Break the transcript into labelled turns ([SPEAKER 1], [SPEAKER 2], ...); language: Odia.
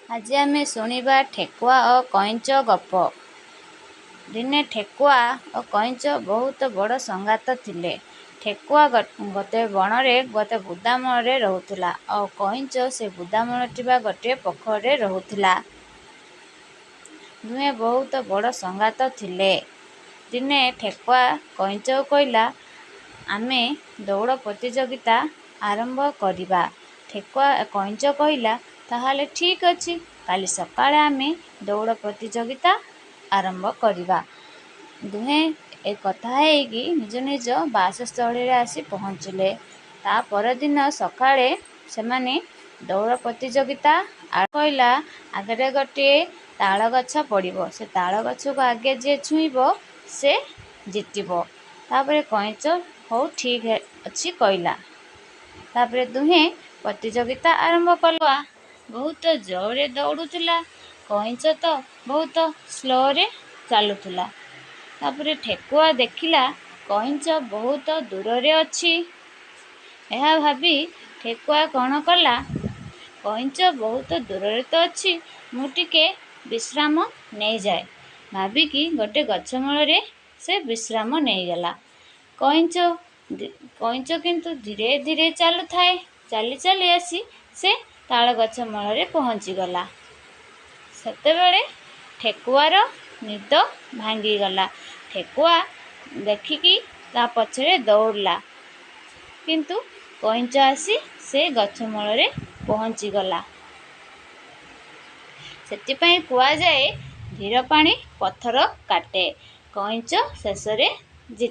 [SPEAKER 1] ଆଜି ଆମେ ଶୁଣିବା ଠେକୁଆ ଓ କଇଁଚ ଗପ। ଦିନେ ଠେକୁଆ ଓ କଇଁଚ ବହୁତ ବଡ଼ ସଙ୍ଗାତ ଥିଲେ। ଠେକୁଆ ଗୋଟେ ବଣରେ ଗୋଟେ ବୁଦାମୂଳରେ ରହୁଥିଲା ଆଉ କଇଁଚ ସେ ବୁଦାମୂଳରେ ଥିବା ଗୋଟିଏ ପୋଖରୀରେ ରହୁଥିଲା। ଦୁହେଁ ବହୁତ ବଡ଼ ସଙ୍ଗାତ ଥିଲେ। ଦିନେ ଠେକୁଆ କଇଁଚକୁ କହିଲା, ଆମେ ଦୌଡ଼ ପ୍ରତିଯୋଗିତା ଆରମ୍ଭ କରିବା। ଠେକୁଆ କଇଁଚ କହିଲା, ତାହେଲେ ଠିକ୍ ଅଛି, କାଲି ସକାଳେ ଆମେ ଦୌଡ଼ ପ୍ରତିଯୋଗିତା ଆରମ୍ଭ କରିବା। ଦୁହେଁ ଏ କଥା ହେଇକି ନିଜ ନିଜ ବାସସ୍ଥଳୀରେ ଆସି ପହଞ୍ଚିଲେ। ତା ପରଦିନ ସକାଳେ ସେମାନେ ଦୌଡ଼ ପ୍ରତିଯୋଗିତା କହିଲା, ଆଗରେ ଗୋଟିଏ ତାଳ ଗଛ ପଡ଼ିବ, ସେ ତାଳ ଗଛକୁ ଆଗେ ଯିଏ ଛୁଇଁବ ସେ ଜିତିବ। ତାପରେ କଇଁଚ ହଉ ଠିକ୍ ଅଛି କହିଲା। ତାପରେ ଦୁହେଁ ପ୍ରତିଯୋଗିତା ଆରମ୍ଭ କଲା। ବହୁତ ଜୋରରେ ଦୌଡ଼ୁଥିଲା, କଇଁଚ ତ ବହୁତ ସ୍ଲୋରେ ଚାଲୁଥିଲା। ତାପରେ ଠେକୁଆ ଦେଖିଲା କଇଁଚ ବହୁତ ଦୂରରେ ଅଛି। ଏହା ଭାବି ଠେକୁଆ କ'ଣ କଲା, କଇଁଚ ବହୁତ ଦୂରରେ ତ ଅଛି, ମୁଁ ଟିକେ ବିଶ୍ରାମ ନେଇଯାଏ ଭାବିକି ଗୋଟେ ଗଛ ମୂଳରେ ସେ ବିଶ୍ରାମ ନେଇଗଲା। କଇଁଚ କଇଁଚ କିନ୍ତୁ ଧୀରେ ଧୀରେ ଚାଲୁଥାଏ। ଚାଲି ଚାଲି ଆସି ସେ ତାଳ ଗଛ ମୂଳରେ ପହଞ୍ଚିଗଲା। ସେତେବେଳେ ଠେକୁଆର ନିଦ ଭାଙ୍ଗିଗଲା। ଠେକୁଆ ଦେଖିକି ତା ପଛରେ ଦୌଡ଼ିଲା, କିନ୍ତୁ କଇଁଚ ଆସି ସେ ଗଛ ମୂଳରେ ପହଞ୍ଚିଗଲା। ସେଥିପାଇଁ କୁହାଯାଏ, ଧୀର ପାଣି ପଥର କାଟେ। କଇଁଚ ଶେଷରେ ଜିତିଲା।